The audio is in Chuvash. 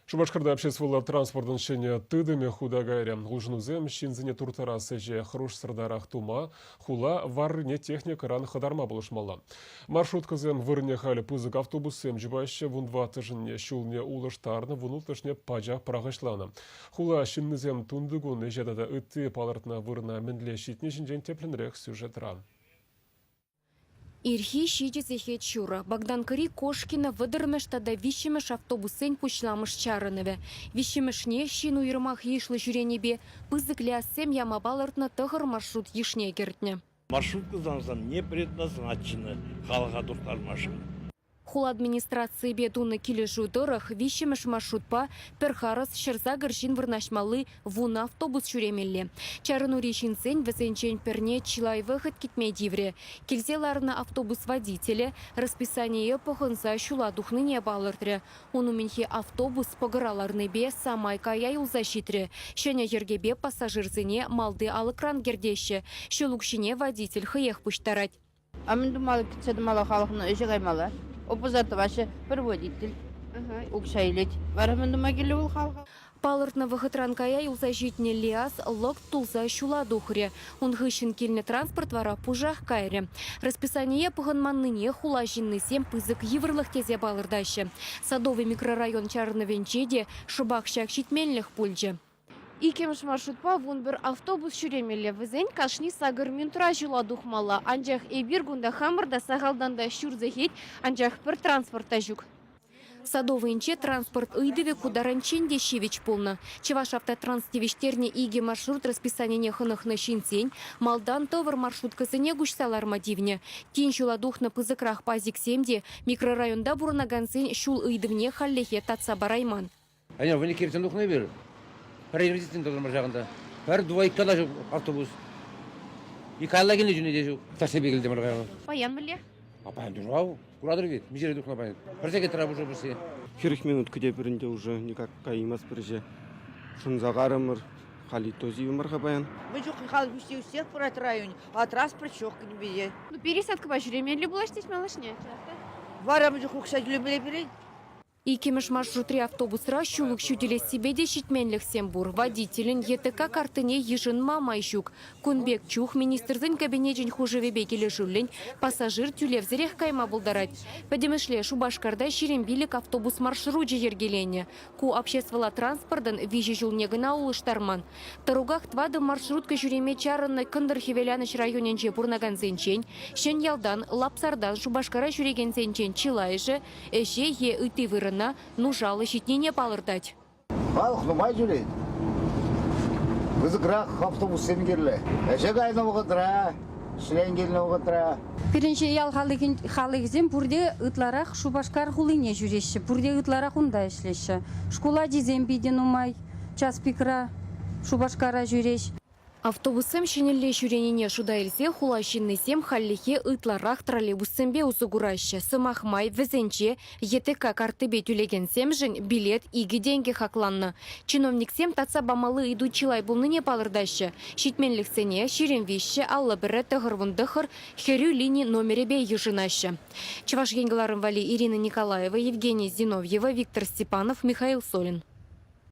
Шупашкарта обществӑлла транспортӑн ҫӗнӗ тытӑмӗ хута кайрӗ. Улшӑнусем ҫынсене турттарас ӗҫе хӑрушсӑртарах тума, хула варрине техникӑран хӑтарма пулӑшмалла. Маршруткӑсем вырӑнне халӗ пысӑк автобуссем чупаҫҫӗ, вунтӑваттӑшӗнне ҫулне улӑштарнӑ, вунулттӑшне пачах пӑрахӑҫланӑ. Хула ҫыннисем тунтикун ӗҫе тата ытти палӑртнӑ вырӑна мӗнле ҫитни ҫинчен тӗплӗнрех сюжетра. Ирхи 7 сехет ҫурӑ. Богданкӑри Кошкино 30-мӗш тата 3-мӗш автобуссен пуҫламӑш чарӑнӑвӗ. Виҫҫӗмӗшне ҫын уйрӑмах йышлӑ ҫӳренипе пысӑк ляссем яма палӑртнӑ тӑхӑр маршрут йышне кӗртнӗ. Маршрутка зансан не предназначены халӑха турттармашкӑн. Хула администрацийӗпе тунӑ килӗшӳ тӑрӑх виҫҫӗмӗш маршрутпа пӗр харӑс 108 ҫын вырнаҫмалли вунӑ автобус ҫӳремелле. Чарӑнури ҫынсен вӗсенчен пӗрне чылай вӑхӑт кӗтме тиврӗ. Килсе ларнӑ автобус водителӗ расписание пӑхӑнса ҫула тухнине палӑртрӗ. Ун умӗнхи автобус пӑкӑра ларнипе самай кая юлса ҫитрӗ. Ҫӗнӗ йӗркепе пассажирсене малти алӑкран кӗртеҫҫӗ. Ҫул укҫине водитель хӑех пуҫтарать. А мӗн тумалла, кӗтсе тӑмалла халӑхӑн ӗҫе каймалла. Опоза тӑваҫҫӗ, пӗр водитель укҫа илет. Вара мӗн тума кирлӗ вӑл халӑха? Палӑртнӑ вӑхӑтран кая юлса ҫитнӗ ЛиАЗ лӑк тулса ҫула тухрӗ. Ун хыҫҫӑн килнӗ транспорт вара пушах кайрӗ. Расписание пӑхӑнманнине хула ҫыннисем пысӑк йывӑрлӑх тесе палӑртаҫҫӗ. Садовый микрорайон чарӑнӑвӗнче те шӑпах ҫак ҫитменлӗх пулчӗ. Иккӗмӗш маршрутпа 11 автобус ҫӳремелле. Вӗсен кашни сакӑр минутра ҫула тухмалла. Анчах эпир кунта хамӑр та сахалтан та ҫур сехет, анчах пӗр транспорт та ҫук. Садовӑйӗнче транспорт ыйтӑвӗ ку таранччен те ҫивӗч пулнӑ. Чӑвашавтотранс тивӗҫтернӗ икӗ маршрут расписанине хӑнӑхнӑ ҫынсен малтан тӑвӑр маршруткӑсене куҫса ларма тивнӗ. Тин ҫула тухнӑ пысӑкрах пазиксем те микрорайонта пурӑнакансен ҫул ыйтӑвне хальлӗхе татса парайман. Ӗнер 12 тухнӑ эпир. Пӗр инвестицин тӑтӑмӑр ҫакӑнта. Пӗр двойка та ҫук автобус. И каялла килнӗ чухне те ҫук. Таксипе килтӗмӗр каялла. Паян мӗнле? А паян дурав. Куратӑр ведь, миҫере тухнӑ паян. Пӗр сехет тӑра пушӑ пусси. 40 минут кӗтепӗр ӗнтӗ уже, никак каймастпӑр ӗҫе. Шӑнса карӑмӑр. Халь то сивӗ-мар-ха паян. Мӗн чухлӗ халӑх ӳссе ӳссех пырать район, а транспорт ҫук кӗнипе. Ну, пересадкӑпа ҫӳремелле пулать тет малашне. Вара мӗн чухлӗ укҫа тӳлемелле пирӗн? Иккӗмӗш маршрутри автобусра ҫулӑк ҫӳтӗлессипе те ҫитменлӗхсем пур. Водителӗн ЕТК карттине йышӑнма май ҫук. Кун пек чух Министрсен Кабинечӗн хушӑвӗпе килӗшӳллӗн пассажир тӳлевсӗрех кайма пултарать. Пӗтӗмӗшле Шупашкарта 25 автобус маршручӗ йӗркеленӗ. Ку обществӑлла транспортӑн виҫӗ ҫулне кӑна улӑштарман. Тӑруках тӑватӑ маршрутка ҫӳреме чарӑннӑ Кӑнтӑр-Хӗвеланӑҫ районӗнче пурӑнакансенчен, Ҫӗньялтан, Лапсартан Шупашкара ҫӳрекенсенчен чылайӑшӗ ӗҫе е ытти вырӑна нушаллӑ ҫитнине палӑртать. Халӑх нумай ҫӳрет. Пысӑкрах автобуссем кирлӗ. Ӗҫе кайнӑ вӑхӑтра, ӗҫрен килнӗ вӑхӑтра. Пирӗн ял халӑхӗсем пурте ытларах Шупашкар хулине ҫӳреҫҫӗ, пурте ытларах унта ӗҫлеҫҫӗ. Шкул ачисем питӗ нумай час пикра Шупашкара ҫӳреҫ. Автобуссем ҫӗнӗлле ҫӳренине шута илсе хула ҫыннисем хальлӗхе ытларах троллейбуссемпе усӑ кураҫҫӗ. Сӑмах май, вӗсенче ЕТК карттипе тӳлекенсемшӗн билет 2 тенкӗ хакланнӑ. Чиновниксем татса памалли ыйту чылай пулнине палӑртаҫҫӗ. Ҫитменлӗхсене 23, 51, 99 хӗрӳ лини номерӗпе йышӑнаҫҫӗ. Чӑваш Ен кӑларӑм валли Ирина Николаева, Евгений Зиновьева, Виктор Степанов, Михаил Солин.